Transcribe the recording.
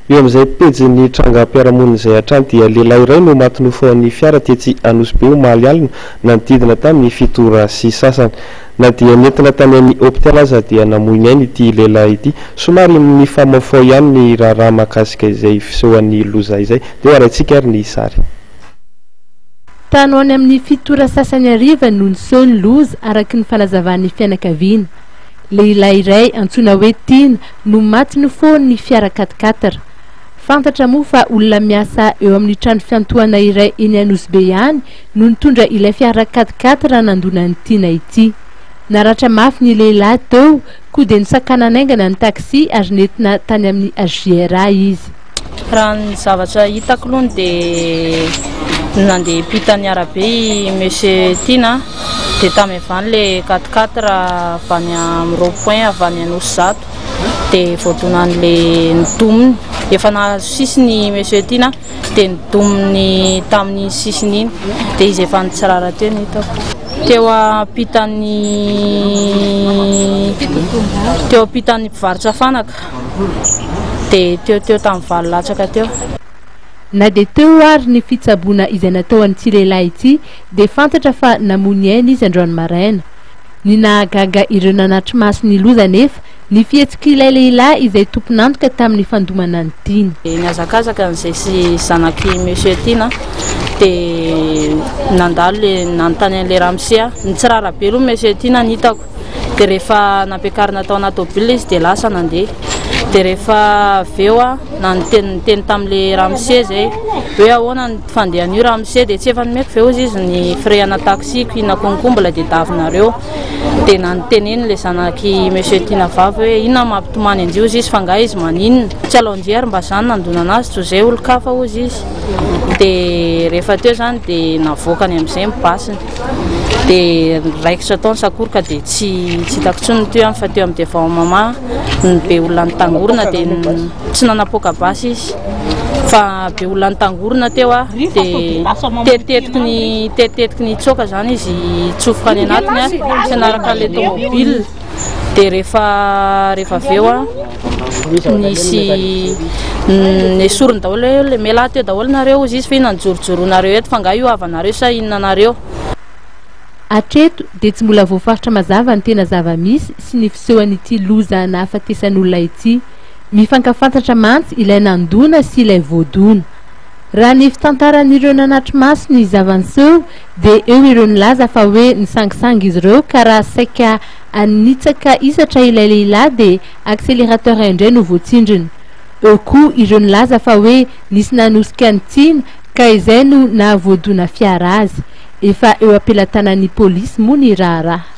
Eo amin'izay pejin'ny trangam-piarahamonina izay hatrany dia lehilahy iray no maty nofohan'ny fiara tetsy Anosibe omaly alina nanodidina tamin'ny 7h30. Na dia nentina tany amin'ny hopitaly aza dia namoy ny ainy ity lehilahy ity. Somary nifamaofao ihany ny raharaha mahakasika izay fisehoan'ny loza izay. Dia ho arahintsika ary ny sary. Tany ho any amin'ny 7h30 hariva no niseho ny loza araka ny fanazavan'ny fianakaviana. Lehilahy iray antsoina hoe Tiana no maty nofoan'ny fiara quatre-quatre. Fantatra moa fa olona miasa eo amin'ny trano fiantohana iray eny Anosibe ihany no nitondra ilay fiara quatre-quatre nandona an'i Tiana ity. Naratra mafy ny lehilahy teo koa dia nosakanana haingana ny taxi ary nentina tany amin'ny HJRA izy. Raha ny zavatra hitako aloha dia nandeha ampitan'ny arabe i Monsieur Tiana dia tamy avy any le quatre quatre avy any amin'ny rond point avy any Anosizato dia voadonan'le nidominy, efa nahazo sisiny i Monsieur Tiana dia nidominy tamin'iny sisiny iny dia izy efa nitsirara teo no hitako. Teo ampitan'ny teo ampitan'ny mpivarotra fanaka. Dia teo teo tamin'ny 8 latsaka teo. Na dia teo ary ny fitsaboana izay natao an'ity lehilahy ity dia fantatra fa namoy ny ainy izy androany maraina. Ny nahagaga ireo nanatri-maso ny loza anefa ny fihetsik'ilay lehilahy izay tompon'antoka tamin'ny fandomana an'i Tiana. Nihazakazaka an'izay sy zanak'i Monsieur Tiana dia nandalo le nanontany an'ilay ramose aho. Nitsirara be aloha Monsieur Tiana ny hitako. Dia rehefa nampiakarina tao anaty tôbila izy dia lasa nandeha. Dia rehefa avy eo aho niteny niteny tamin'ilay ramose izay hoe ahoana ny fandehan'io ramose dia tsy efa nomeko ve hozy izy ny frais-na taxi-ko inona konko mbola dia davinareo. Dia nanoteneny ilay zanak'i monsieur Tiana vavy hoe inona no mampitomany an-dry hozy izy fa angaha izy maninona. Tsy alao ndry ary mba zany nandonana azy toy izay olon-kafa hozy izy. Dia rehefa teo izany dia navoakany amin'izay ny basiny. Dia raikitra tao ny sakoroka dia tsy tsy hitako intsony ny teo fa teo amin'ny devant mama ny be olona nitangorona dia tsy nanapoaka basy izy fa be olona nitangorona teo a dia tetitetika ny tetitetika ny hitsoaka izany izy hitsofoka any anatiny a tsy hanaraka an'ilay tomobile dia rehefa rehefa avy eo a nisy nesoriny daholo hoe le mialà teo daholo nareo hozy izy fa inona nijorojoronareo eto fa angaha io havanareo sa inona nareo. Hatreto dia tsy mbola voafaritra mazava ny tena zava-misy sy ny fisehoan'ity loza nahafatesan'olona ity. Mifankafantatra mantsy ilay nandona sy ilay voadona. Raha ny fitantaran'ireo nanatri-maso ny zava-niseho dia eo ireo nilaza fa hoe nisangisangy izy ireo ka raha saika hanitsaka hisatra ilay lehilahy dia accélérateur indray no voatsindriny. Eo koa ireo nilaza fa hoe nisy nanosika ny tsina ka izay no nahavoadona fiara azy. Efa eo am-pelatanan'ny polisy moa ny raharaha.